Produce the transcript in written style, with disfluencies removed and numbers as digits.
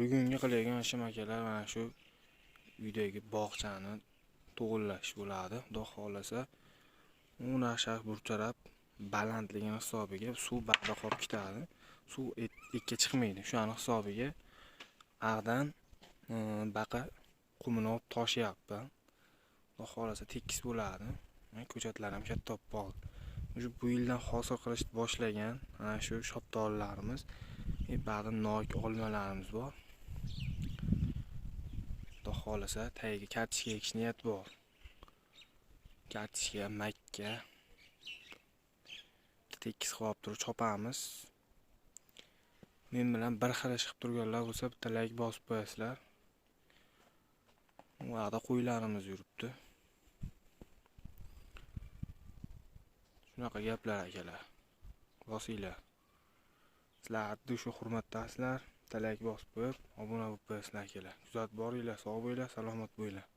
Bugungi qilayotgan ishim akalar mana shu uydagi bog'chani to'g'irlash bo'ladi. Xudo xohlasa, u burchalab balandligini hisobiga suv bag'da qolib ketadi. Suv ikki chiqmaydi. Shuning hisobiga ag'dan baqa qumini olib toshyapti. Xudo xohlasa tekis bo'ladi. Ko'chatlar ham katta bo'lib qoldi. Shu bu yildan hosil qilishni boshlagan ana shu shoptollarimiz, ba'zi nok olmalarimiz bor. Xudo xohlasa tagiga kartoshka ekish niyat bor. Kartoshka, makka tekis qilib turib chopamiz. Men bilan bir xil ish qilib turganlar bo'lsa, bitta like bosib qo'yasizlar. U yoqda qo'ylarimiz yuribdi. Shunaqa gaplar akalar. Bosinglar. Sizlar haddi shu hurmatdasizlar. Bitta like bosib qo'yib, obuna bo'lib qo'yasizlar akalar. Kuzatib boringlar, sog' bo'linglar, salomat bo'linglar.